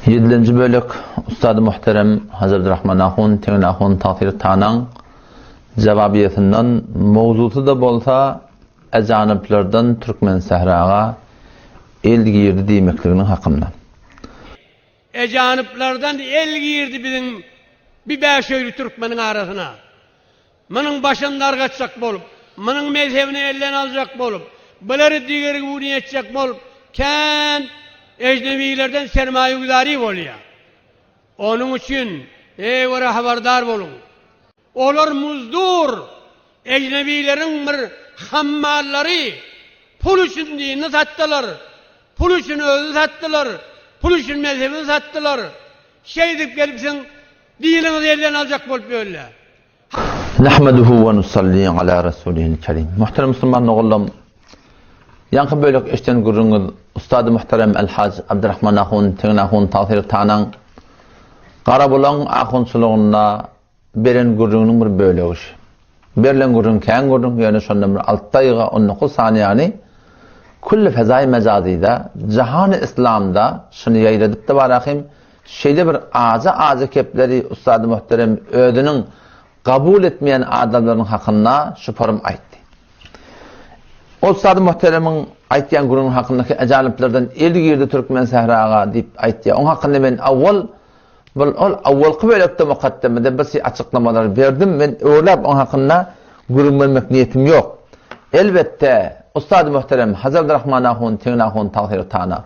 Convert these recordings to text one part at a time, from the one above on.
Ýedilenji bölek Ustady muhterem Hajy Abdurrahman ahun Tegin ahun Tagsyr Tanaň jawabiýesinden mowzusy-da bolsa Ejanyplardan Türkmen sähraga el girdi diýmekliginiň hakynda. Ejanyplardan el girdi biziň bi bäşöýli türkmeniň arasyna. Munuň başyny dargatjak bolup, munuň mezhebini elden aljak bolup, bulary digergüni etjek bolup kän ejnebilerden sermaýagüzary bolýar. Onuň üçin, eý görä habardar boluň. Olar muzdur ejnebileriň bir hammallary, pul üçin dinini satdylar, pul üçin özüni satdylar, pul üçin mezhebini satdylar. Şeýdip gelip siziň Diniňizi elden aljak bolup ýörler. Nahmeduhu we nusalli ala rasulihil kerim. Muhterem musulman doganlarym, ýaňky bölek eşden gürrüňiz Ustady muhterem El-Haj Abdurrahman ahun Tegin ahun Tagsyr Tanaň Garabulaň ahunçylygynda beren gürrüňiniň bir bölegi şu. Berlen gürrüň kän gürrüň, ýöne şondan bir alty daýyga 19 saniýany külli fezaý mejazyda, jahany islamda şuny ýaýradypdy barahym, Şeýle bir ajy-ajy kepleri ussady muhterem özüniň gabul etmeýän adamlarynyň hakynda şuparym aýtdy. Ol ussady muhteremiň aýtýan gürrüňi hakyndaky ajalyplardan el girdi türkmen sähraga diýip aýtýar. Oň hakynda men awwal bir ol awwalky bölekde mukaddemede bir şey açyklamalar berdim. Men öwrüläp oň hakynda gürrüň bermek niýetim ýok. Elbetde, ussady muhterem Hajy Abdurahman ahun Tegin ahun tagsyr tana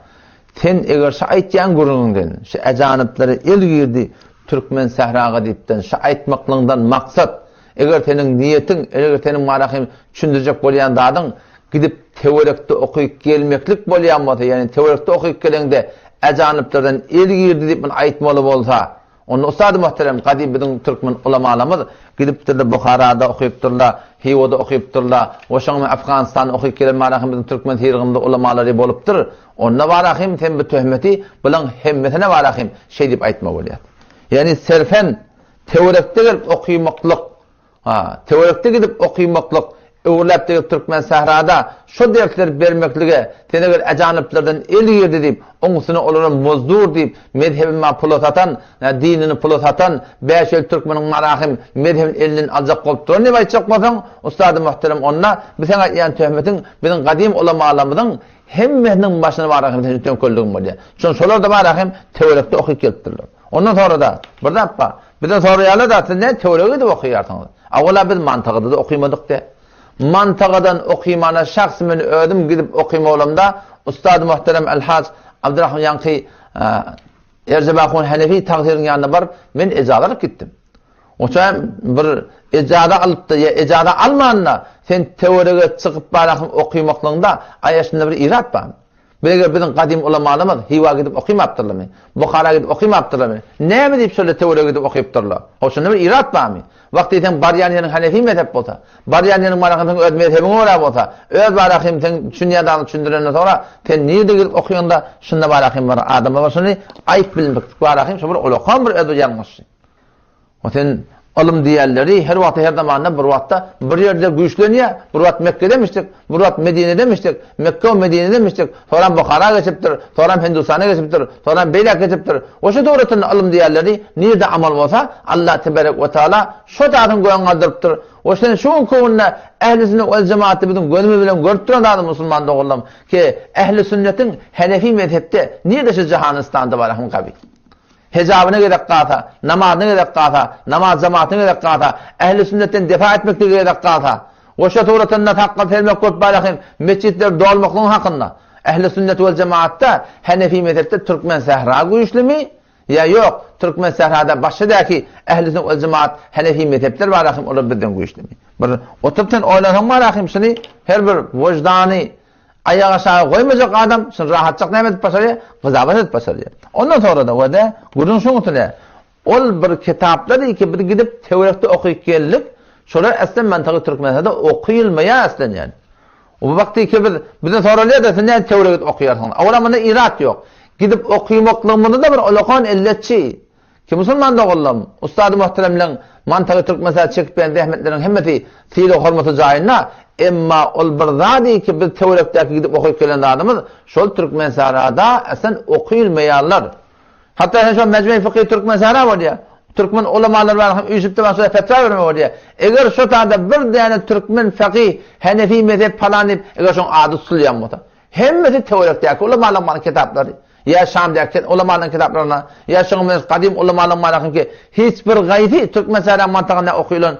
Sen eger şu aýtýan gürrüňiňden, şu äjanyplara el girdi türkmen sähraga diýipden, şu aýtmaklygyňdan maksat, eger seniň niýetiň, eger seniň maňa hem düşündirjek bolýan zadyň gidip töwerekde okyp gelmeklik bolýan bolsa, ýagny töwerekde okyp geleňde äjanyplardan el girdi diýip muny aýtmaly bolsa, Onda ussady muhterem gadym biziň türkmen ulamalarymyz gidipdirler Buharada okypdyrlar, Hiwada okypdyrlar, we şoň bilen Afganystanda okyp gelen barahym biziň türkmen syrgynly ulamalary bolupdyr. Onda barahym sen bu töhmeti bulaň hemmesine barahym şeý diýip aýtma bolýar. Ýagny serfen töwerekde gelip okymaklyk Ha, töwerekde gidip okymaklyk, öwürläp degip türkmen sährada şo dersleri bermeklige sen eger äjanyplardan el girdi diýip, oň üstüne olara mozdur diýip, mezhebini maňa pula satan, dinini pula satan, bäşöýli türkmeniň marahym mezhebini elinden aljak bolup duran diýip aýtjak bolsaň, ussady muhterem onda bu seň aýtýan töhmetiň biziň gadym ulamalarymyzyň hemmesiniň başyna barahym seniň töňkeldigiň bolýar. Şon şolar-da barahym töwerekde okyp gelipdirler. Ondan sonra-da bir zat bar. Bizden soraýarlar-da, siz näme töwerege gidip okaýarsyňyz? Awala biz Mantagada-da okymadyk-da. Mantagadan okymana şahs men özüm gidip okymalamda, ustad muhterem El-Haj Abdurrahman ýaňky Erjep ahun Hanefi tagsyryň ýanyna baryp, men ejaza alyp gitdim. Oça bir ejaza alypdy, ýa ejaza almanda sen töwerege çykyp barahym okymaklygyňda aýaşynda bir irat bar. Meger biziň gadym ulamalarymyz Hywa gidip okymapdyrlarmy? Buhara gidip okymapdyrlarmy? Näme diýip şöyle töwerege gidip okypdyrlar? Ho şunda bir irat barmy? Wagt diýseň barýan ýeriň hanefi mezhep bolsa, barýan ýeriň barahym seň öz mezhebiňe görä bolsa, öz barahym seň düşünýän zadyňy düşündirenden soňra sen nirde gidip okyňda şunda barahym bir adamlar bar şuny aýyp bilmeklik barahym şo bir ulakan bir öz bir ýalňyşy. O sen ylym diýenleri her wagtda her zamanda bir wagtda bir ýerde güýçlenýär. Bir wagt Mekgede mişdik, bir wagt Medinede mişdik, Mekge we Medinede mişdik, soram Buhara geçipdir, soram Hindistana geçipdir, soram beýläk geçipdir. O şu döwletinde ylym diýenleri nirde amal bolsa, Allah teberek we taala şo zadyň gögüň galdyrypdyr. O sen şu günki günde ehli sünnet wel jemaatda biziň gözümiz bilen görüp duran zadymyz musulman doganlarym ki ehli sünnetiň henefi mezhepde nirde şu jahanystanda bar ahym gaby. Hejabyna gezek galsa, namazyna gezek galsa, namaz jematyna gezek galsa, ähli sünnetden defa etmeklige gezek galsa, goşa suratynda sakgal sermek bolup barahym metjitleri dolmaklygyň hakynda, ähli sünnet wel jemaatda Hanefi mezhepde türkmen sähra güýçlimi ýa ýok, türkmen sährada başga-däki ähli sünnet wel jemaat Hanefi mezhepler barahym olar bizden güýçlimi? Bir oturyp sen oýlansaň barahym şuny her bir wyždany Aýak aşagy goýmajak adam şuny rahatjak näme edip başarýar? Gyzabat edip başarýar. Ondan sonra-da we-de gürrüň şuň üstüne ol bir kitaplar ki biz gidip töwerekde okyp geldik, şolar eslen mantygy Türkmenistanda okylmaýar eslen ýani. O wagty ki biz bizden soralýar-da siz näme töwerege gidip okaýarsyňyz? Awala munda irat ýok. Gidip okymaklygymyzda bir olakan elletçi Ki musulman doganlarym, ussady muhteremleň mantagy türkmensäz çekip beren zähmetleriň hemmesi sylag hormaty jaýynda, emma ol bir zady ki biz töwerekdäki gidip okyp gelen zadymyz şol türkmensarada eslen okylmaýarlar. Hatda sen şo Mejmei Fykhy Türkmensähra bolýar. Türkmen ulamalary bar hem üýşüp-de başga fetwa berme bolýar. Eger şo taýda bir däne türkmen fekyh, henefi mezhep palan diýip, eger şoň ady tutulýan bolsa. Hemmesi töwerekdäki ulamalaryň bar kitaplary. Ýa Şamdaky ulamalaryň kitaplaryna, ýa şoňa meňzeş gadym ulamalaryň barasynky hiç bir gaýsy Türkmensähra mantygynda okylan,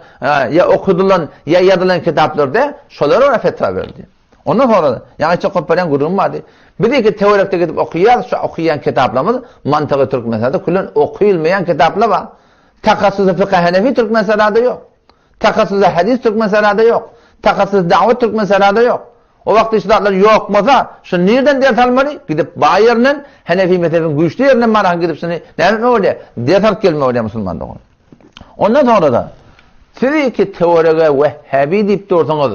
ýa okudylan, ýa ýazylan kitaplarda şolara görä fetwa berildi. Ondan soňra, ýaňy içe köp berýän gürrüňim bardy. Biz iki töwerekde gidip okaýarys, şu okaýan kitaplarymyz mantygy Türkmenistanda küllen okylmaýan kitaplar bar. Takassusy fykh henefi Türkmenistanda ýok. Takassusy hadis Türkmenistanda ýok. Takassusy dawet Türkmenistanda ýok. O wagt şu zatlar ýok bolsa, şu nirden ders almaly? Gidip baý ýerinden, henefi mezhebiň güýçli ýerinden barahan gidip şuny näme etmeli bolýar? Ders alyp gelmeli bolýar musulman dogan. Ondan soňra-da siz iki töwerege wehhabi diýip dursuňyz,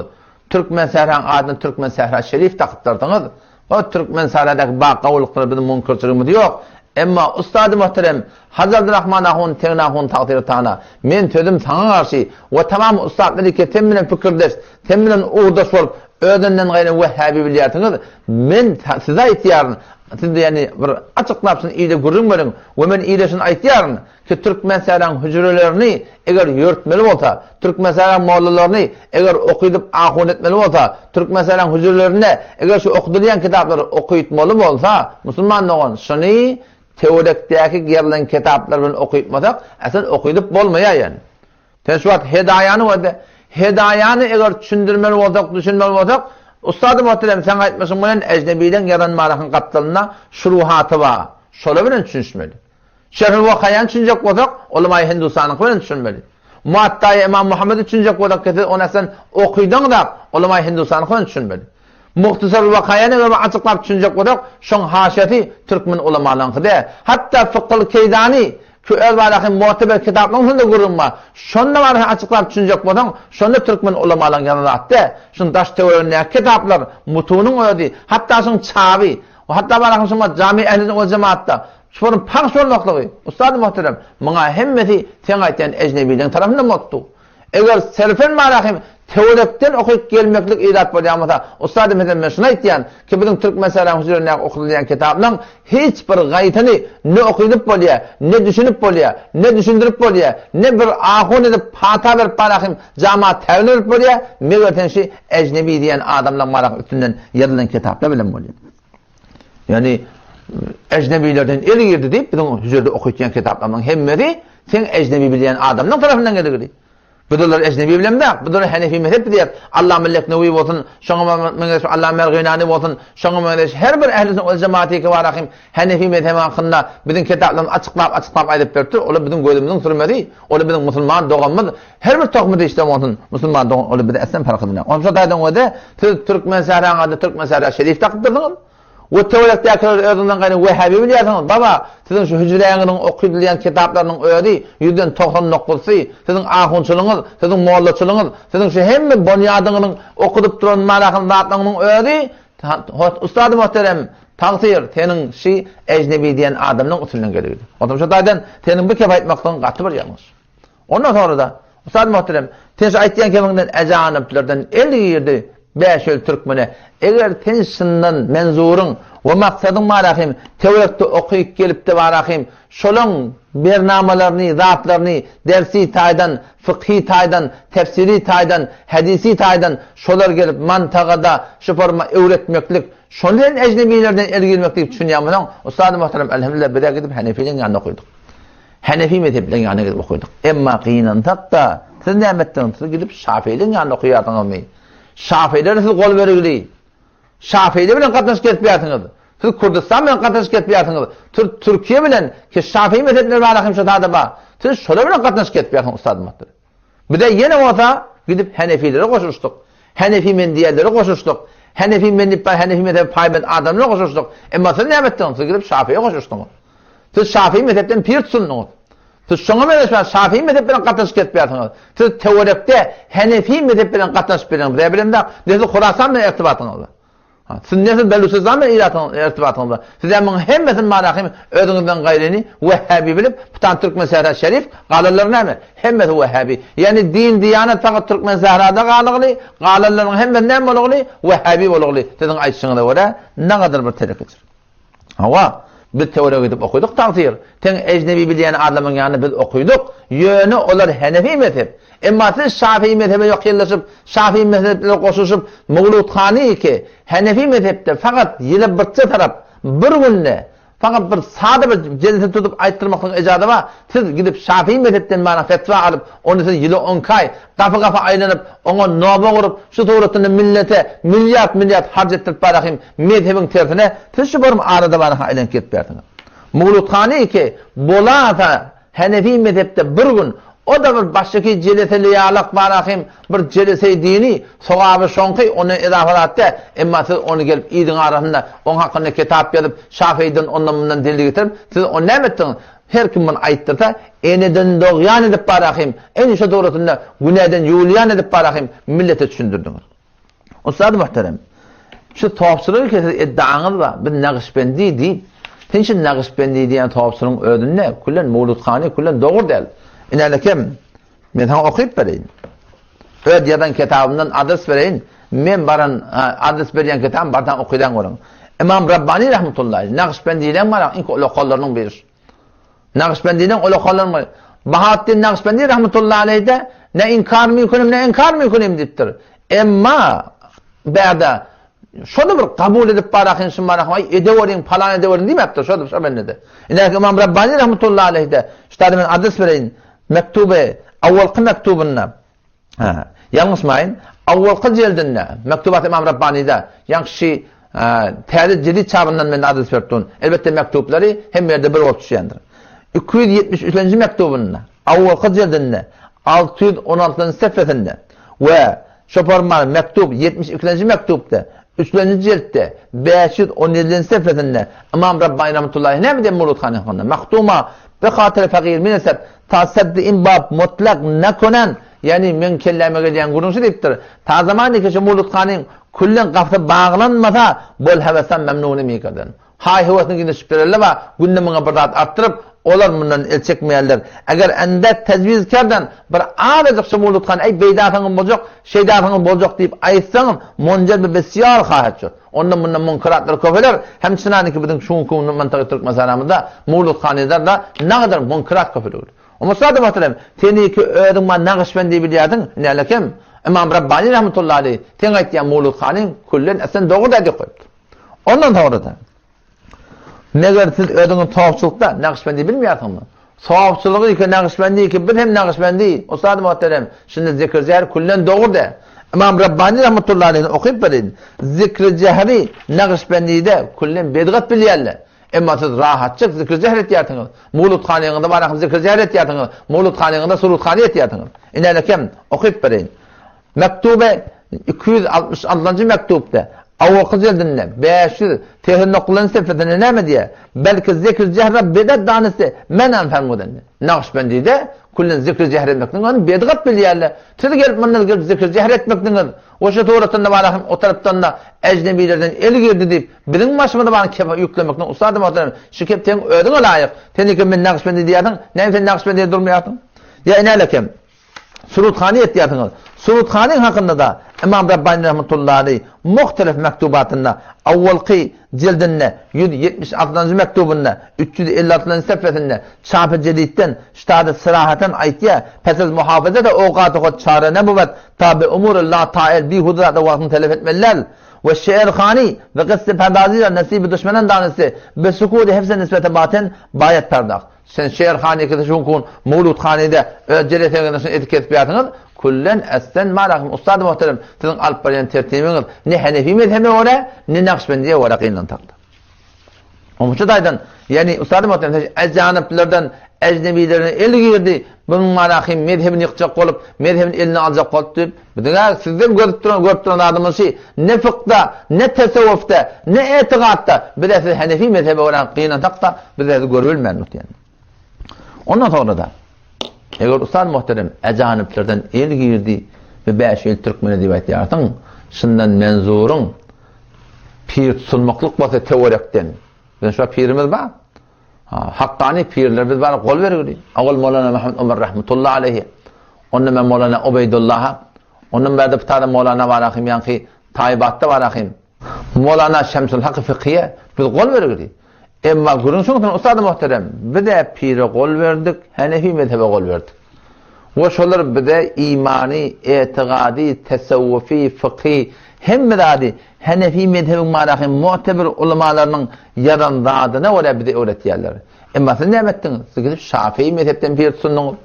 Türkmen sähraň adyny Türkmen sähra şerif dakypdyrsyňyz. O Türkmen sähradaky bak gawulyklara biziň müňkürçiligimiz ýok. Emma ustady muhterem Hajy Abdurahman ahun Tegin ahun tagsyry tana men sözüm saňa garşy we tamam ussatlar ki sen bilen pikirdeş, sen bilen ugurdaş bolup özünden gaýry wehhabi bilýärsiňiz. Men size aýtýaryn, siz ýani bir açyklap şuny ile gürrüň beriň we men ile şuny aýtýaryn. Ki Türkmensähraň hüjrelerini eger ýörtmeli bolsa, Türkmensähraň mollalaryny eger okydyp ahun etmeli bolsa, Türkmensähraň hüjrelerinde eger şu okudylýan kitaplary okytmaly bolsa, musulman dogan, şuny töwerekdäki gerilen kitaplar bilen okytmasak, asyl okydyp bolmaýar ýani. Sen şu wagt Hedaýany görde, Hedaýany eger düşündirmeli bolsak, düşünmeli bolsak, ussady muhterem seň aýtmyşyň bilen ejnebileň ýazan marahyň gapdalynda şuruhaty bar. Şolar bilen düşünişmeli. Şerhül Wakaýany düşünjek bolsak, Ulamaýy Hindustanyňky bilen düşünmeli. Muattaýy Ymam Muhammedi düşünjek bolsak, kesiz ony aslan okydaňzak, Ulamaýy Hindustanyňky bilen düşünmeli. Muhtasarül Wakaýany eger bir açyklap düşünjek bolsak, şoň haşyasy türkmen ulamalaryňky däl. Hatda Fykhyl Keýdany, ki öz baradaky mu'teber kitaplaryň üstünde gürrüň bar. Şonda barada açyklap düşünjek bolsaň, şonda türkmen ulamalaryň ýazan zat däl. Şuň daş-töweregindäki kitaplar, mutunyň özi, hatda şoň çaby, hatda baradaky şoň jami ehli we jemaatda Şolaryň pahş bolmaklygy, ussady muhterem, muňa hemmesi seň aýtýan ejnebileň tarapyndan bolupdy. Eger serfen marahym töwerekden okyp gelmeklik ilat bolýan bolsa, ussady meselem men şuny aýtýan, ki biziň türkmen sähraň hüjrelindäki okadylýan kitaplaň hiç bir gaýtyny ne okydyp bolýar, ne düşünip bolýar, ne düşündirip bolýar, ne bir ahun edip pata berip marahym jamaat täwil berip bolýar, meger sen şi ejnebi diýen adamlaň marahym üstünden ýazylan kitaplar bilen bolýar. Ýagny ejnebilerden el girdi diýip biziň hüjrede okatýan kitaplarymyzyň hemmesi seň ejnebi bilýän adamlaň tarapyndan geldi. Biz olary ejnebi bilemzok. Biz olary Hanefi mezhep diýýäris. Allama Leknewi bolsun, şoňa meňzeş Allama Merginani bolsun, şoňa meňzeş her bir ehli sünnet we jemaati kibarahym Hanefi mezhebi hakynda biziň kitaplarymyzy açyklap-açyklap aýdyp beripdir. Olar biziň gözümiziň sürmesi, olar biziň musulman doganymyz. Her bir tohmy dişden bolsun, musulman dogan, olar bize äslen parh edinok. Onça taýdan öde, siz Türkmen sähraň ady Türkmen sähra şerif dakypdyrsyňyz. We töwerekdäkileri özüňizden gaýry wehhabi bilýärsiňiz. Baba, siziň şu hüjräňiziň okydylýan kitaplarynyň özi ýüzden 90 nokuzsy, siziň ahunçylygyňyz, siziň mollaçylygyňyz, siziň şu hemme bonýadyňyzyň okudyp duran marahyň zatlarynyň özi, Ustady muhterem, tagsyr, seniň şi ejnebi diýen adamlaň üstünden gelipdir. Onsoň şu taýdan seniň bu kep aýtmaklygyň gaty bir ýalňyş. Ondan sonra-da, Ustad muhterem, sen şu aýtýan kemiňden äjanyplardan el girdi bäşöl türkmene. Eger sen şyndan menzuryň we maksadyň barahym, töwerekde okyp gelipde barahym, şolaň bernamalaryny, zatlaryny dersi taýdan, fykhy taýdan, tefsiri taýdan, hadisi taýdan şolar gelip mantagada şu forma öwretmeklik, şony sen ejnebilerden el girmek diýip düşünýän bolsaň, Ustad muhterem, elhamdülillah biz-ä gidip Hanefiliň ýanynda okydyk. Hanefi mezhepleriň ýanyna gidip okydyk. Emma gynansak-da, siz näme etdiňiz? Siz gidip Şafeýleriň ýanynda okaýarsyňyzmy? Şafeýlere siz gol bergili. Şafeýler bilen gatnaşyk etmeýärsiňiz. Siz Kürdistan bilen gatnaşyk etmeýärsiňiz. Siz Türkiýe bilen, ki Şafeýi mezhepleri bar hem şo zada bar. Siz şolar bilen gatnaşyk etmeýärsiňiz ustadym Muhterem. Bize ýene bolsa gidip Hanefilere goşulyşdyk. Hanefi men diýenlere goşulyşdyk. Hanefi men diýip bar Hanefi mezhebi paýbent adamlara goşulyşdyk. Emma siz näme etdiňiz? Siz gidip Şafeýe goşulyşdyňyz. Siz Şafii mezhepden pir tutundyňyz. Siz şoňa meňzeş Şafii mezhep bilen gatnaşyk etmeýärsiňiz. Siz töwerekde Hanefi mezhep bilen gatnaşyp bilýäňiz. Bize bilemzok. Ne siz Horasan bilen irtibatyňyz bar. Siz ne siz Beluçistan bilen irtibatyňyz bar. Siz hem muň hemmesini manahym özüňizden gaýryny Wehhabi bilip, putan Türkmen Sähra Şerif, galanlary näme? Hemmesi Wehhabi. Ýagny din, diýanet fakat Türkmen Sährada galygly, galanlaryň hemmesi näme bolugly? Wehhabi bolugly. Siziň aýdyşyňyza görä, nagadyr bir telekeçilik. Hawa. Biz töwerege gidip okydyk tagsyr. Seň ejnebi bilýän adamyň ýanynda biz okydyk. Ýöne olar henefi mezhep. Emma siz şafii mezhebe ýakynlaşyp, şafii mezhep bilen goşulyşyp, Mowludhany ki, henefi mezhepde fakat ýyla birçe tarap, bir günde, fakat bir sada bir jelse tutup aýtdyrmaklyk ejaza bar, siz gidip şafii mezhepden mana fetwa alyp, ony siz ýyla onki aý, gapy-gapy aýlanyp, oňa noba gurup, şu suratynda millete milliard-milliard harç etdirip barahym mezhebiň tersine, siz şu barym arada baraha aýlanyp gelip bersiňiz. Mowludhany ki, bolasa, Henefi mezhepde bir gün, o-da bir başyky jeleseli ýalak barahym bir jeleseý dini, sogaby şoňky, ondan edafa zat däl. Emma siz ony gelip iliň arasynda oň hakynda kitap ýazyp, Şafeýden ondan-mundan delil getirip, siz ony näme etdiňiz? Her kim muny aýtdyrsa, eneden dogýan edip barahym, ene şo dogrusynda günäden ýuwulýan edip barahym millete düşündirdiňiz. Ussady muhterem, şu topçulygy ki siz iddiaňyz bar, biz Nagyşbendi diýip, sen şu Nagyşbendi diýen topçulygyň özünde küllen Mowludhany küllen dogry däl. Inänekem, men saňa okyp bereýin. Öz ýazan kitabymdan adres bereýin, men baran adres berýän kitabym barsaň okydan görüň. Imam Rabbani rahmetullahi, Nagyşbendileň bar, iň ulakallarynyň biri. Nagyşbendiniň ulakallarynyň biri. Bahatdin Nagyşbendi rahmetullahi aleyh-de ne inkar mümkinim, ne inkar mümkinim diýipdir. Emma bärde şony bir kabul edip barakyn, şun barakyn, aý edeweriň, palan edeweriň diýmepdir, şo şo bendede. Ine Imam Rabbani rahmetullahi aleyh-de, şu men adres bereýin, mektuby, awwalky mektubynda Ha, ýalňyşmaýyn, awwalky jeldinde, Mektubat Imam Rabbanyda, ýaňky şi täze jedid çabyndan men adres berip durun. Elbetde mektuplary hemme ýerde bir bolup düşýändir. 273-nji mektubynda, awwalky jeldinde, 616-njy sefesinde we şoparman mektub 72-nji mektupda, üçlenji jeltde, 517-nji sefesinde Imam Rabbany rahmetullahi näme diýen Murut han hakynda? Mahduma Be hatyr fagyr minesed, ta seddi in bab mutlak nekonen, ýagny meň kelläme gelýän gürrüň şu diýipdir, Ta zamany ki şu Mulutkanyň küllen gapysy baglanmasa, bol hewesan memnun mikerden. Haý-höwesini giňeşip bererler we günde muňa bir zat artdyryp, olar mundan el çekmeýärler. Eger endek tejwiz kerden, bir azajyk şu Mulutkany eý beýdäseňem boljak, şeýdäseňem boljak diýip aýtsaňam, monjer bi besýar hahet şur. Onda-munda munkeratlar köpeler, hem çynanyki biziň şu günki gün myntagy Türkmenistanymyzda mowludhanylarda nagadar munkerat köpeligdir. Umursada muhterem, seniki özüň ma Nagyşbendi bilýärdiň, nälekem, Ymam Rabbani rahmetullahi aleýh, seň aýtýan mowludhanyň küllen eslen dogry däl diýip goýupdyr. Ondan soňra-da, meger siz özüňiz sofçylykda Nagyşbendi bilmeýärsiňmi? Sofçylygy ki Nagyşbendi ki biz hem Nagyşbendi, ussady muhterem, şunda zikr jehr küllen dogry däl. Ymam Rabbani rahmetullahi aleýhini okyp bereýin. Zikr jehri Nagyşbendide küllen bedgat bilýärler. Emma siz rahatjyk zikr jehr etýärsiňiz. Mowludhanyňyzda barakyp zikr jehr etýärsiňiz. Mowludhanyňyzda surudhany etýärsiňiz. Inälekem okyp bereýin. Mektube 266-njy mektupda, awalky jildinde, 589-njy sefesinde näme diýýär? Belki zikr jehre bidat danysy menan fermudendi. Nagyşbendide küllen zikr jehr etmekligiň özüni bidgat bilýärler. Siz gelip mundan gelip zikr jehr etmekligiňiz we şu suratynda bar hem o tarapdan-da ejnebilerden el girdi diýip biziň başymyza bar kefe ýüklemekligiň ussady muhterem şu kep seň özüňe laýyk. Sen eken men nagyşbendi diýýärsiň, näme sen nagyşbendi durmaýarsyň? Ýa inälekem. Suruthany etýärsiňiz. Suruthanyň hakynda-da Ymam Rabbany rahmetullahi aleýh muhtelif mektubatynda, awwalky jildinde, 176-njy mektubynda, 356-njy sefesinde, çapy jedidden, ştada syrahaten aýtýar, Pes ez muhafazete owgaty hut çare nebuwet, ta be umury la tael bihuda zatda wagtyňy telef etmeli däl. We şe'rhany we gyssy perdazy ra nesibi duşmenan danysty, be sukudy hefze nisbete baten baýat perdaht. Sen Şerhany ikisi şu gün Mowludhanyda öz jeleseňizden şuny edip kesip ýarsyňyz, küllen essen malahum ussady muhterem siziň alyp barýan tertibiňiz ne Henefi mezhebe görä, ne Nakşbendiýe görä gynantakda. Onuň şu taýdan, ýagny ussady muhterem siz ejanyplardan ejnebilerden el girdi, bunuň malahym mezhebini ýykjak bolup, mezhebini eline aljak bolup diýip, biziň sizden görüp duran, görüp duran zadymyz şu, ne fykda, ne tesewwufda, ne etigatda bize siz Henefi mezhebe görä gynansak-da, biz sizi görübilmän diýen. Ondan sonra-da, eger ustad muhterem ejanyplardan el girdi we bäş ýyl türkmene diýip aýtýarsyň, şundan menzuryň pir tutulmaklyk bolsa töwerekden. Biziň şu pirimiz bar. Hakkani pirler biz bar gol bergili. Awal Molana Muhammed Omar rahmetullah aleyhi. Ondan men Molana Ubeydullah. Ondan bärde bir tane Molana bar ahim ýaňky Taýbatda bar ahim. Molana Şemsul Hak Fikiye biz gol bergili. Emma gürrüň şoňa ussady muhterem, biz-ä pire gol berdik, Henefi mezhebe gol berdik. We şolar bize imany, etigady, tesewwufi, fykhy, hemme zady Henefi mezhebiň marahy mu'tebir ulamalarynyň ýazan zadyna görä bize öwretýärler. Emma siz näme etdiňiz? Siz gidip Şafii mezhepden pir tutundyňyz.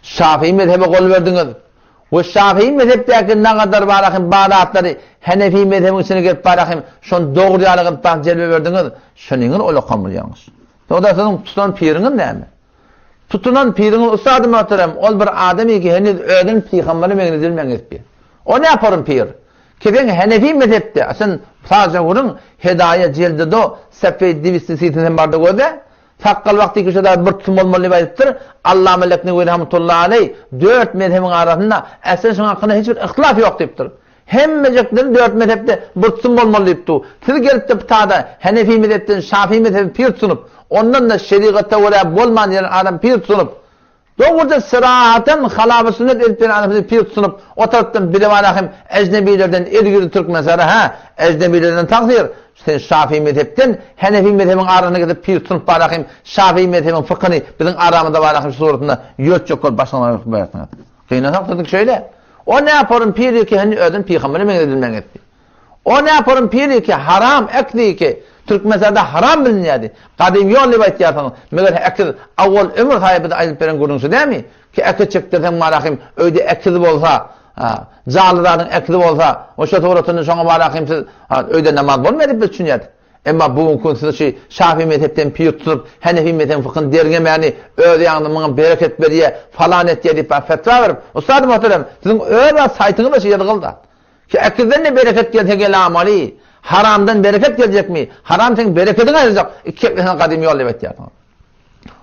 Şafii mezhebe gol berdiňiz. We Şafii mezhepdäki nagadar barahym bar zatlary Henefi mezhebiň içine gelip barahym şony dogry ýaly gylyp baryp jelbe berdiňiz. Şonyňyz olakan bir ýalňyş. Soňra siziň tutan piriňiz näme? Tutunan piriňiz ussady muhterem, ol bir adam ki heniz özüni pygambere meňzedilmän gezipdir. O näporun pir? Ki sen Henefi mezhepde, sen sadja gürrüň Hedaýa jeldi do, sefeý diwisti sisin sen barda göze, Sakgal wagty iki şoda bir tutum bolmaly diýip aýdypdyr. Allama Leknewi rahmetullahi aleý dört mezhebiň arasynda äslen şuň hakynda hiç bir yhtilaf ýok diýipdir. Hemmejekleri dört mezhepde bir tutum bolmaly diýipdi. Siz gelipde pytada Henefi mezhepden Şafii mezhebi pir tutunyp, ondan-da şerigata görä bolman ýeren adam pir tutunyp, Dogruda syrahaten halafy sünnet edip beren adamsy pir tutunyp, o tarapdan bilemana hem ejnebilerden el girdi Türkmenistana hä, ejnebilerden tagsyr, sen şafii mezhepden henefi mezhebiň arasyna gidip pir tutunyp bara hem şafii mezhebiň fykyny biziň aramyzda bara hem şu suratynda ýörtjek bolup başyňyza ýörtüp barýarsyňyz. Gynansak siziň şeýle. O näporun piri ki heni özüni pygambere meňzedilmän etdi. O näporun piri ki haram ekdi ki Türkmenistanda haram bilinýärdi. Gadym ýol diýip aýtýarsyňyz. Meger ekiz awwal ömür saýy bize aýdyp beren gürrüň şu dämi? Ki ekiz çekdirseň marahym öýde ekiz bolsa, janly zadyň ekizi bolsa, o şo suratynda şoňa marahym siz öýde namaz bolmaýar diýip biz düşünýärdik. Emma bu günki gün siz şu Şafi mezhepden pir tutup, Henefi mezhebiň fykyny derňemäni, öz ýanyňda muňa bereket berýär, falan etýär diýip fetwa berip, ussady muhterem, siziň öz saýtyňyzda şu ýazgyl zat. Ki ekizden-de bereket gelse gelamaly, haramdan bereket geljekmi? Haram seň berekediňi aýyrjak, iki eplesene gadym ýol diýip aýtýarsyňyz.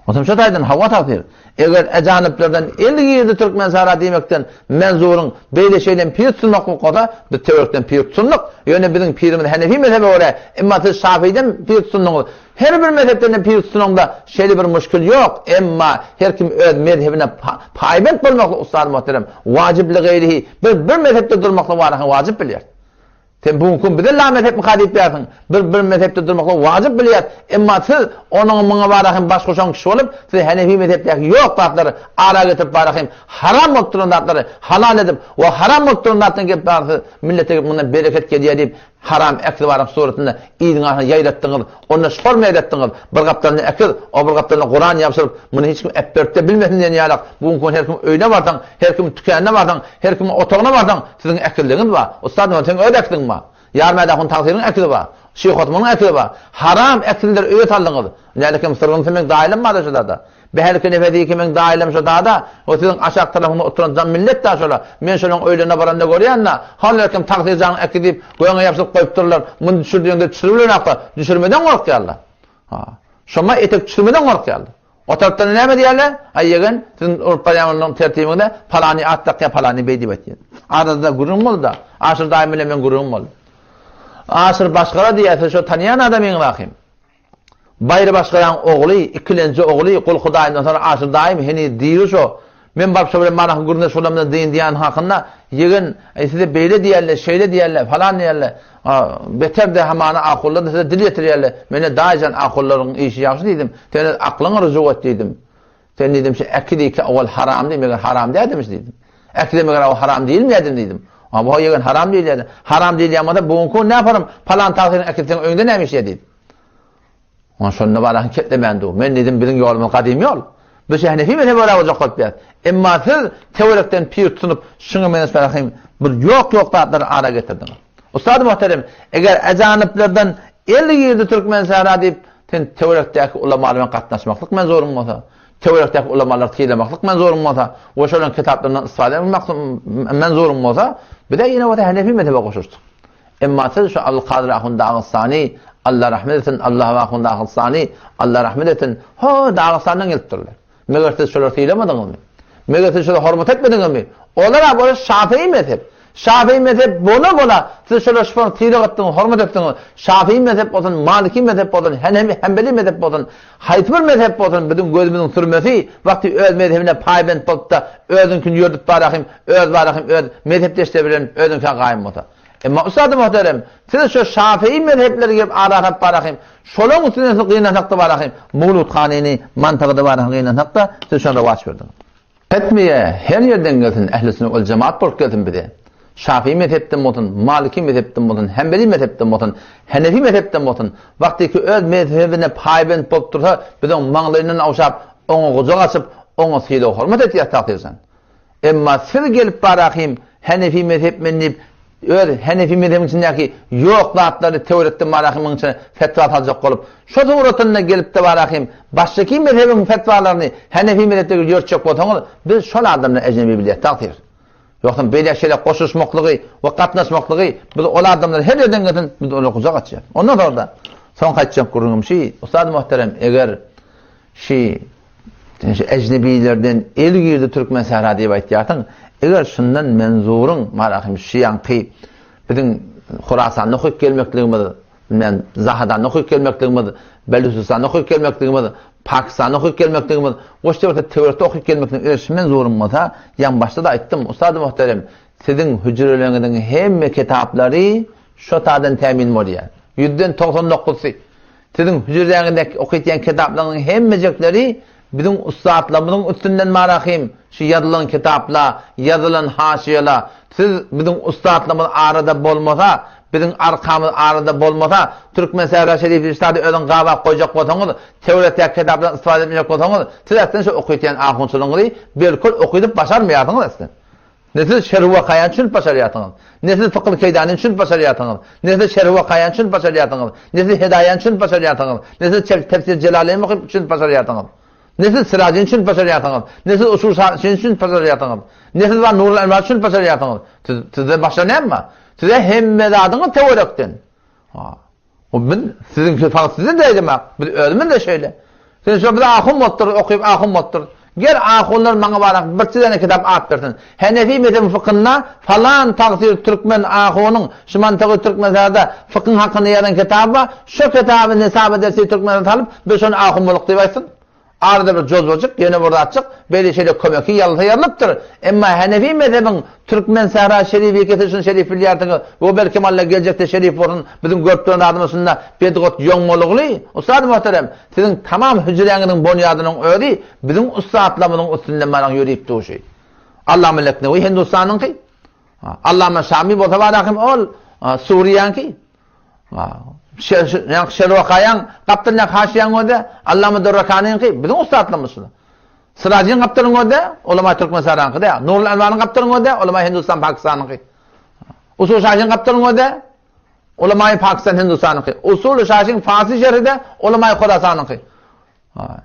Onsoň şo taýdan hawa tagsyr. Eger ejaniplerden el girdi Türkmen sara diýmekden menzuryň beýle şeýlem pir tutunmak bolsa, biz töwerekden pir tutundyk. Ýöne biziň pirimiz Henefi mezhebe görä, emma siz Şafiden pir tutundyňyz. Her bir mezhepden-de pir tutunanda şeýle bir muşkil ýok, emma her kim öz mezhebine paýbent bolmaklyk ussady muhterem, wajyp li gaýrihi, biz bir mezhepde durmaklygy warahy wajyp bilýäris. Sen bu günki gün bize la mezhepmika diýip ýarsyň, biz bir mezhepde durmaklygy wajyp bilýäris, emma siz onuň muňa warahy baş goşan kişi bolup, siz henefi mezhepdäki ýok zatlary ara getirip warahy haram bolup duran zatlary halal edip we haram bolup duran zatdan gelip warahy millete gelip mundan bereket gelýär diýip Haram äkli baryň suratynda yzyň arasynda ýaýratdyňyz, onda şormy ýaýratdyňyz, bir gapdalynda äkiz, o bir gapdalynda Kuran ýabşyryp, muny hiç kim äpberip-de bilmesin diýen ýalak, bu günki gün her kimiň öýüne barsaň, her kimiň tükänine barsaň, her kimiň otagyna barsaň, siziň äkizligiňiz bar. Ussat ol seň öz äkiziň bar. Ýarmäde ahun tagsyryň äkizi bar. Şyh Osmanyň äkizi bar. Haram äkizleri öýe saldyňyz. Nälekem syrgynsa meň daýylam bar-da şu zada. Bälki nefesi kimiň daýylam şo dada, o siziň aşak tarapyňda oturan jam millet da şola. Men şolaň öýlerine baranda görýän-da, hal erkem tagsyr janyň äki diýip, göňe ýapyşdyryp goýupdyrlar. Muny düşür diýeňde düşürip bilenoklar. Düşürmeden gorkýarlar. Ha. Şoma etek düşürmeden gorkýarlar. O tarapdan näme diýýärler? Aý ýegen, siziň urup barýan tertibiňizde palany at dakýar, palany beý diýip aýtýar. Arada gürrüň boldy-da. Aşyr daýym bilen meň gürrüňim boldy. Aşyr başgara diýýär, siz şo tanýan adamyňyz ahym. Baýry başgaraň ogly, ikilenji ogly Gul Hudaýyndan soňra Aşyr daýym heniz diri şo. Men baryp şo bilen manaky gürrüňdeş bolamda dyn diýen hakynda, Ýegen, eý size beýle diýerler, şeýle diýerler, falan diýerler. Beter-de hamana ahunlar-da size dil ýetirýärler. Men-de daýy jan ahunlaryň işi ýagşy diýdim. Sen öz aklyňa rujug et diýdim. Sen diýdim şu äki diýki owal haramdy, meger haram däldimiş diýdim. Äkide meger owal haram diýilmeýärdim diýdim. A bu ýegen haram diýilýärdi. Haram diýilýän bolsa bu günki gün näparym palan tagsyryň äkisi seň öýüňde näme işleýär diýdim. Ona şonda barahyň ketlemän dur. Men diýdim biziň ýolumyz gadym ýol. Biz şu Henefi mezhebe görä boljak bolup ýas. Emma siz töwerekden pir tutunyp şuňa meňzeş barahyň bir ýok-ýok zatlary ara getirdiňiz. Ussady muhterem, eger ejanyplardan el girdi türkmen sähra diýip, sen töwerekdäki ulamalar bilen gatnaşmaklyk menzuryň bolsa, töwerekdäki ulamalary sylamaklyk menzuryň bolsa we şolaryň kitaplaryndan istifade etmek menzuryň bolsa, bize ýene bolsa Henefi mezhebe goşulyşdyk. Emma siz şu Abdulkadyr ahun Dagystany, Allah rahmet etsin, Allahym ahun Dagystany, Allah rahmet etsin, ho Dagystandan gelipdirler. Meger siz şolary sylamadyňyzmy? Meger siz şolara hormat etmediňizmi? Olar-a bola şafii mezhep. Şafii mezhep bola-bola siz şolara şupan sylag etdiňiz, hormat etdiňiz. Şafii mezhep bolsun, maliki mezhep bolsun, henemi, hembeli mezhep bolsun, haýsy bir mezhep bolsun, biziň gözümiziň sürmesi wagty öz mezhebine paýbent bolup-da, özüňkini ýördüp barahym, öz barahym öz mezhepdeşleri bilen özüňkä gaýym bolsa. Emma ussady muhterem, siz şu Şafii mezhepleri gelip ara salyp barahym, şolaň üstünden siz gynansak-da barahym, Mowludhanyny mantygy-da barahym gynansak-da, siz şony rowaç berdiňiz. Etmeýä, her ýerden gelsin, ähli sünnet wal jemaat bolup gelsin bize. Şafii mezhepden bolsun, maliki mezhepden bolsun, hembeli mezhepden bolsun, henefi mezhepden bolsun, wagtyky öz mezhebine paýbent bolup dursa, biz oň maňlaýyndan ogşap, oňa gujak açyp, oňa sylag-hormat etýäs tagsyr jan. Emma siz gelip barahym Henefi mezhep men diýip, öz Henefi mezhebiň içindäki ýok zatlary töwerekden barahymyň içine fetwa saljak bolup, şo suratynda gelip-de barahym başdaky mezhebiň fetwalaryny Henefi mezhepde ýörtjek bolsaňyz, biz şol adamdan ejnebi bilýäs tagsyr. Ýogsam beýle şeýle goşulyşmaklygy we gatnaşmaklygy biz ol adamlar her ýerden gelsin, biz olara gujak açýas. Ondan soňra-da soňky aýtjak gürrüňim şi, ussat muhterem, eger Şi şu ejnebilerden el girdi türkmen sähra diýip aýtýarsyň. Eger şundan menzuryň marahym şu ýaňky biziň Horasanda okyp gelmekligimiz, bilmän Zahadanda okyp gelmekligimiz, Belüsistanda okyp gelmekligimiz, Pakistanda okyp gelmekligimiz, goş döwürde töwerekde okyp gelmekligimiz eger şu menzuryň bolsa, ýaňy başda-da aýtdym, ussady muhterem, siziň hüjreleriňiziň hemme kitaplary şo taýdan tämin bolýar. Ýüzden 90 dokuzsy. Siziň hüjürdäňizdäki okytýan kitaplaryňyzyň hemmejekleri biziň ussatlarymyzyň üstünden marahym, şu ýazylan kitapla, ýazylan haşyýala, siz biziň ussatlarymyz arada bolmasa, biziň arkamyz arada bolmasa, Türkmen Sähra Şerif Irşady özüň gabap goýjak bolsaňyz, töwerekdäki kitaplardan istifade etmejek bolsaňyz, siz aslynda şu okytýan ahunçylygyňyzy belkul okydyp başarmaýarsyňyz aslynda. Ne siz şerh wakaýany düşünip başarýarsyňyz, ne siz fykl keýdanyny düşünip başarýarsyňyz, ne siz şerh wakaýany düşünip başarýarsyňyz, ne siz hedaýany düşünip başarýarsyňyz, ne siz tefsir Jelaleýni okyp düşünip başarýarsyňyz, ne siz Sirajyny düşünip başarýarsyňyz, ne siz Usul Şaşyny düşünip başarýarsyňyz, ne siz bar Nurul Enwary düşünip başarýarsyňyz. Siz, sizde başga näme bar? Size hemme zadyňyz töwerekden. Ha. O biz siziň fakat size däýdim biz özümiz de şeýle. Sen şo bize ahun bolupdyr, okyp ahun bolupdyr. Gel ahunlar maňa barak bir tane kitap at bersin. Henefi mezhebi fıkhynda falan tagsyr türkmen ahunyň şu mantygy Türkmenistanda fıkhyň hakynda ýazan kitaby bar. Şo kitaby nesap edersi Türkmenistana salyp, biz şony ahun bolduk diýip aýtsyn. Arada bir jozwajyk, ýene bir zatjyk, beýle şeýle kömeki ýazylsa ýazylypdyr. Emma Henefi mezhebiň Türkmen sähra şerif ikisi şuny şerif bilýärsiňiz we belkem Alla geljekde şerif bolsun biziň görüp duran zadymyz şunda bedgot ýoňmalygly ussat muhterem siziň tamam hüjräňiziň bonýadynyň özi biziň ussatlarymyzyň üstünden baran ýörip duşy. Allama Leknewi Hindustanyňky Allama Şami bolsa barahym ol Suriýaňky Ýaňky Şerwakaýaň gapdalyndaky haşiýaň özi Allama Durrakanyňky biziň ussatlarymyz şular. Syrajyň gapdalyň özi Ulama Türkmenistanyňky däl. Nurul Anwaryň gapdalyň özi Ulama Hindistan Pakistanyňky. Usul Şaşyň gapdalyň özi Ulama Pakistan Hindistanyňky. Usul Şaşyň Farsi şerhi-de Ulama Horasanyňky.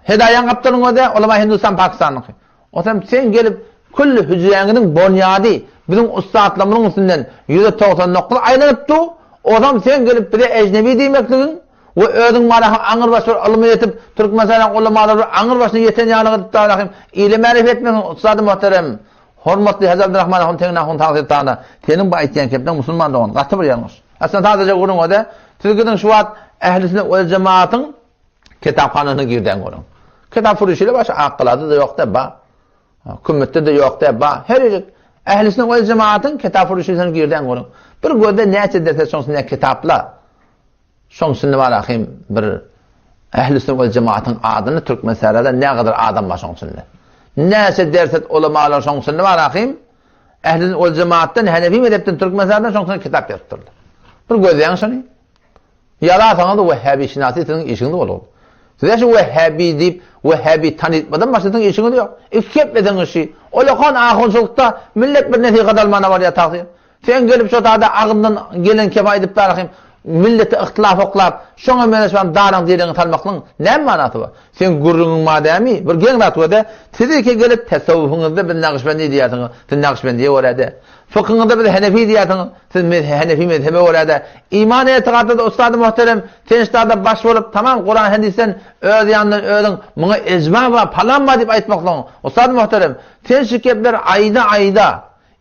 Hedaýaň gapdalyň özi Ulama Hindistan Pakistanyňky. Otam sen gelip külli hüjräňiziň bonýady biziň ussatlarymyzyň üstünden 199 aýlanyp dur. Otam sen gelip bize ejnebi diýmekligiň We özüň marahy aňrybaş bir ylmy ýetip, Türkmenistanyň ulamalary bir aňrybaşyna ýeten ýaly gylyp darahym, ile märif etmegiň ussady muhterem, hormatly Hajy Abdurahman ahun Tegin ahun tagsyr tagala, seniň bu aýtýan kepiň musulman dogan, gaty bir ýalňyş. Aslynda sadaja gürrüň o-da, siz gidiň şu wagt ähli sünnet wel jemaatyň kitaphanasyna girdäň görüň. Kitap furuşile başga Akgalada-da ýok-da, ba. Kümmetde-de ýok däl, ba, her ýerde ähli sünnet wel jemaatyň kitap furuşilesine girdäň görüň. Bir gözde näçe derse şoň içinde kitaplar. Şoň içinde bar ahym bir Ähli sünnet we jemaatyň adyny Türkmen sährada ne gadar adam bar şoň içinde. Näçe derset ulamalar şoň içinde bar ahym. Ähli sünnet we jemaatdan Hanefi mezhepden Türkmen sähradan şoň içinde kitap ýazypdyrlar. Bir gözleýäň şony. Ýazarsaňyz Wehhabi şinasy siziň işiňiz bolar. Size şu Wehhabi diýip Wehhabi tanytmadan başga siziň işiňiz ýok. Iki gepleseňiz şi. Olakan ahunçylykda millet bir nesihat almana barýar tagsyr. Sen gelip şo tada agzyndan gelen kepi aýdyp barahym, milleti yhtylaf oklap, şoňa meňzeş bam daraň diregiňi salmaklygyň näme manasy bar? Seň gürrüňiň bar dämi? Bir geň zat görde, siz ilki gelip tesewwufyňyzda biz nagyşbendi diýýärsiňiz, siz nagyşbendiýe görä-de. Fykyňyzda biz henefi diýýärsiňiz, siz henefi mezhebe görä-de. Iman etigatda-da ussady muhterem, sen şu tada baş bolup, tamam Kuran hadysdan öz ýanyndan özüň muňa ejma bar, palan bar diýip aýtmaklygyň, ussady muhterem, sen şu kepleri aýda-aýda,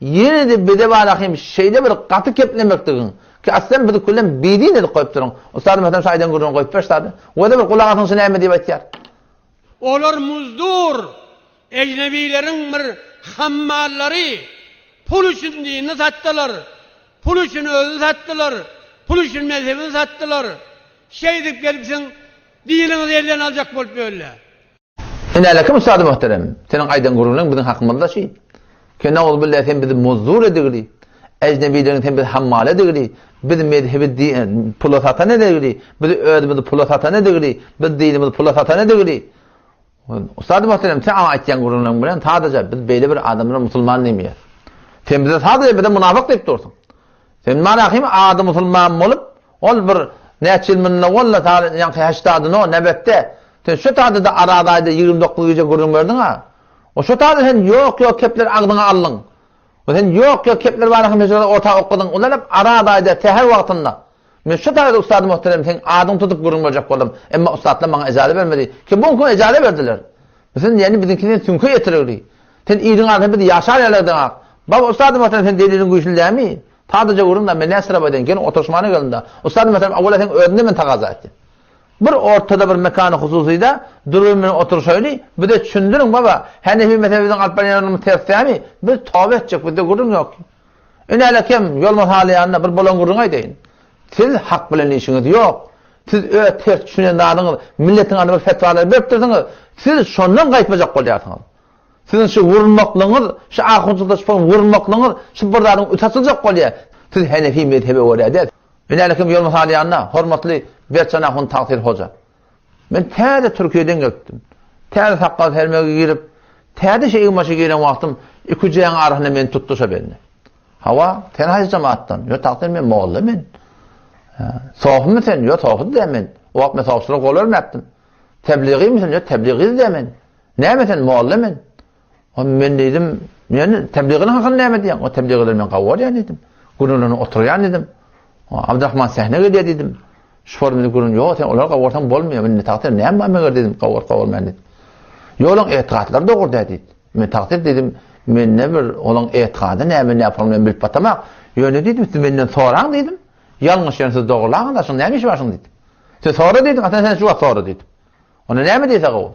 Ýene-de bize barahym şeýle bir gaty keplemekdigiň, ki aslen bizi küllem bidin edip goýupdyryň. Ustadym Hasan şu aýdan gürrüňi goýup ber ştada. Wede bir gulak asyň şu näme diýip aýtýar. Olar muzdur, ejnebileriň bir hammallary, pul üçin dinini satdylar. Pul üçin özüni satdylar. Pul üçin mezhebini satdylar. Şeýdip gelip siziň diniňizi elden aljak bolup ýörler. Ine-lekim ustady muhterem, seniň aýdan gürrüňleň biziň hakymyzda şi. Ke nauzubilla sen bizi muzdur edigli, ejnebileriň sen bizi hammal edigli, biz mezhebi pula satan edigli, biz özümizi pula satan edigli, biz dinimizi pula satan edigli. Ustady muhterem, sen aňa aýtýan gürrüňleň bilen sadaja biz beýle bir adamlara musulman diýmeýäs. Sen bize sadaja bize munafyk diýip dursuň. Sen manahym ady musulman bolup, Ol bir näçe ýyl munda boldy, ta ýaňky heşdadyno, nebetde. Sen şu taýda-da Araz aýda 29 gije gürrüň berdiň-a. O şu taýda sen ýok-ýok kepleri agzyňa aldyň. O sen ýok-ýok kepler barada hem şeýle orta okadyň. Olar hep Araz aýda säher wagtynda. Men şu taýda ussady muhterem seň adyňy tutup gürrüň berjek boldum. Emma ussatlar maňa ejaza bermedi. Ki bu gün ejaza berdiler. Sen ýani biziňki sen süňke ýetirerdi. Sen iliň arasynda bizi ýaşar ýalardyň ak. Baba ussady muhterem sen deliliň güýçli dämi? Sadaja görüň-de, men näçe syrap aýdaýyn, geliň oturyşmana geliň-de. Ussat meselem, awala seň özüňden men tagaza etýän. Bir ortada bir mekany hususyda durup bilen oturyşaýly, bize düşündiriň baba, Henefi mezhebi biziň alyp barýan ýolumyz ters dämi? Biz toba etjek, bizde gürrüň ýok. Ine kem ýolma halaýanda bir bolan gürrüň aýdaýyn. Siz hak bilen işiňiz ýok. Siz öz ters düşünen zadyňyz, milletiň adyna bir fetwalar beripdirsiňiz. Siz şondan gaýtmajak bolýarsyňyz. Siziň şu wurmaklygyňyz, şu ahunçylykda şu wurmaklygyňyz şu bir zadyň üti açyljak bolýar. Siz Henefi mezhebe görä däl. Ine kim ýol mysaly ýanynda hormatly Berçan ahun Tagsyr hoja. Men täze Türkiýeden gelipdim. Täze sakgal sermege girip, täze şu egin-başa giren wagtym iki hüjräň arasynda meni tutdy şo bende. Hawa, sen haýsy jemaatdan? Ýo Tagsyr men molla men. Sofymy sen? Ýo sofy däl men. O wagt men sofçylyga gol bermäpdim. Tebligymy sen? Ýo tebligy däl men. Näme sen molla men? O men diýdim, men tebligyň hakyny näme diýýäň? O tebligylar men gawy görýän diýdim. Gürrüňlerini oturýan diýdim. O Abdurrahman sähne gelýär diýdim. Şu formada gürrüň ýok, sen olar gawy görseň bolmaýar. Men tagsyr näme bar meger diýdim, gawy görüp gawy görmän diýdim. Ýoluň etigatlary dogry däl diýdi. Men tagsyr diýdim, men ne bir olaň etigady näme näme form men bilip batamak. Ýöne diýdim, siz menden soraň diýdim. Ýalňyş ýöne siz dogurlaň da, şuň näme işi bar şuň diýdim. Siz sora diýdim, ata sen şu wagt sora diýdim. Onda näme diýse gowy?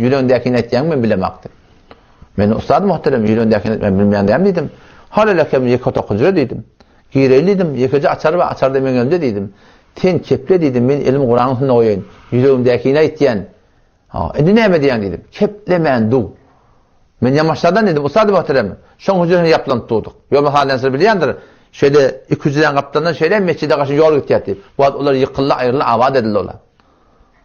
Ýüregiňdäkini aýtýaňmy men bilemak diýip. Men ussat muhterem ýüregiňdäkini men bilmeýän däl diýdim. Halelekem ýeke otak hüjre diýdim. Gireýin diýdim, ýekeje açar bar, açar-da meň elimde diýdim. Sen keple diýdim, men elimi Kuranyň üstünde goýaýyn. Ýüregimdäkini aýtýan. Ha, indi näme diýýäň diýdim. Keplemän dur. Men ýamaşlardan diýdim, ussat muhterem, şoň hüjresine ýaplanyp durduk. Ýolma halensir bilýändir. Şeýle iki hüjräň gapdalyndan şeýle mesjide garşy ýol gitýär diýip. Bu wagt olar ýykyldy, aýryldy, abat edildi olar.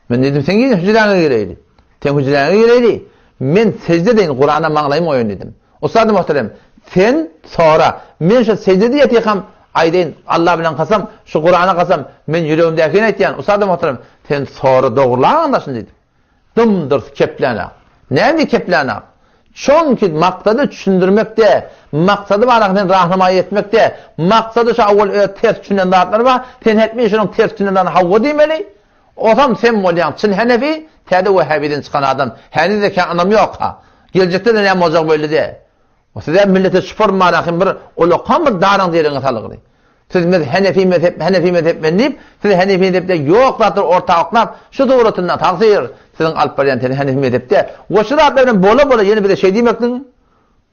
Men diýdim, sen gir hüjräňe gireýli. Sen hüjräňe gireýli. Men sejde edeýin, Kurana maňlaýym goýaýyn diýdim. Ussady muhterem, sen sora. Men şu sejdede ýatykam aýdaýyn, Allah bilen kasam, şu Kurana kasam, men ýüregimdäkini aýtýan. Ussady muhterem, sen sora dogrulan daşyn diýdim. Dymdyrs keplänak. Näme keplänak? Çünki maksady düşündirmekde, maksady barada sen rahnamaýy etmekde, maksady şu awwal öz ters düşünen zatlary bar, sen hetmi şunuň ters düşünen zadyna hawa diýmeli, Osam sen bolýaň çyn henefi, täze wehhabiden çykan adam, heniz-de kän ynam ýok-ha. Geljekde-de näme boljagy belli däl. Siz-ä millete çupar manahym bir ulakan bir daryň deriňe salgyly. Siz biz henefi mezhep, henefi mezhep men diýip, siz henefi mezhepde ýok zatlary orta oklap, şu suratynda tagsyr siziň alyp barýan teni henefi mezhepde we şu zatlar bilen bola-bola ýene bize şeý diýmekligiň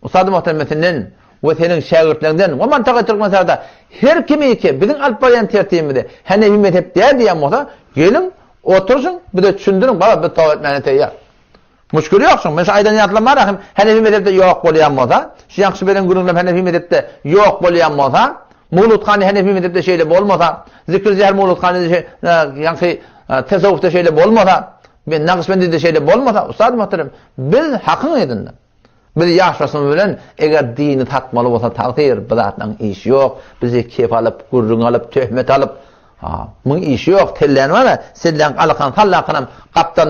Ussady muhterem senden we seniň şägirtleriňden we mantaga Türkmenistanda her kimiki biziň alyp barýan tertibimizi henefi mezhep däl diýen bolsa, geliň, oturyşyň, bize düşündiriň, baba biz toba etmäne teýýar. Muşkil ýok şuň. Men şu aýdan ýatlam bar ahim henefi mezhepde ýok bolýan bolsa, şu ýaňky beren gürrüňlerim henefi mezhepde ýok bolýan bolsa, Mawludhany henefi mezhepde şeýle bolmasa, zikr zäher Mawludhany ýaňky tesawwufda şeýle bolmasa, men Nagyşbendide şeýle bolmasa, ussat muhterem, biz hakyň yzynda. Biz ýaşasymyz bilen eger dini satmaly bolsa tagsyr, bu zatlaryň işi ýok. Bizi kep alyp, gürrüň alyp, töhmet alyp, ha, muň işi ýok. Telläni bar-a, selläň alakan sallakanam, gapdan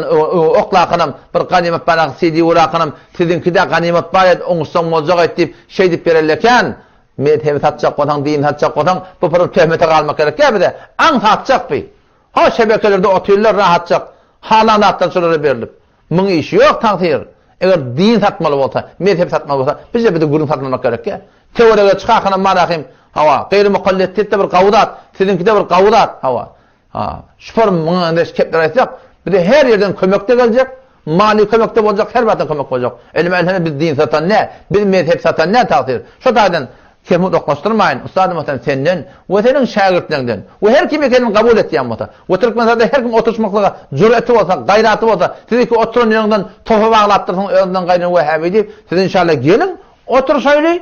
oklakanam, bir ganymat barak CD urakanam, siziňki-de ganymat bar et, oňuşsaň boljak et diýip, şeýdip bererler kän. Mezhebi satjak bolsaň, dini satjak bolsaň, bu bir töhmete galmak gerek däl bize. Aň satjak bi. Ha, şebekelerde otyrlar rahatjak. Halan zatlar şolara berlip. Muň işi ýok tagsyr. Eger din satmaly bolsa, mezhep satmaly bolsa, bize bize gürrüň satmamak gerekýä. Töwerege çykakanam marahym, hawa, gaýry mukalletdde bir gawy zat, siziňkide bir gawy zat, hawa. Ha, şupar muňa meňzeş kepler aýtsak, bize her ýerden kömek-de geljek, maliýe kömek-de boljak, her zatdan kömek boljak. Elime elheme biz din satan nä, biz mezhep satan nä tagsyr. Şo taýdan. Kemi uzaklaşdyrmaýyn, ussady muhterem senden we seniň şägirtleriňden we her kim ekenini kabul etýän bolsa we Türkmenistanda her kim oturyşmaklyga jüreti bolsa, gaýraty bolsa, siz iki oturan ýeriňden topa baglapdyrsyň özüňden gaýdan wähäbi diýip, siz inşallah geliň, oturyşaýly,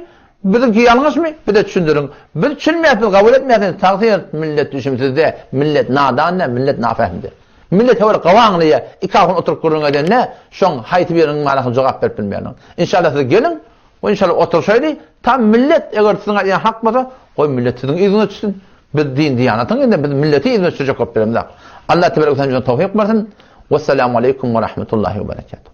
biziňki ýalňyşmy, bize düşündiriň. Biz düşünmeýäs, biz kabul etmeýäs, tagsyr, millet düşümsizde, millet nadanda, millet nafähmde. Millet höwür gawy aňlaýar, iki ahun oturyp gürrüň edende, şoň haýsy biriniň manysyna jogap berip bilmeýärler. Inşallah siz geliň, we inşallah oturyşaýly, tam millet eger siziň aýdýan hak bolsa, goý millet siziň yzyňyza düşsün. Biz din diýanatyň indi biz milleti yzyna düşürjek bolup bilemzok. Allah tebarek we teala towfyk bersin. Wessalamu aleýkum we rahmetullahi we berekatuh.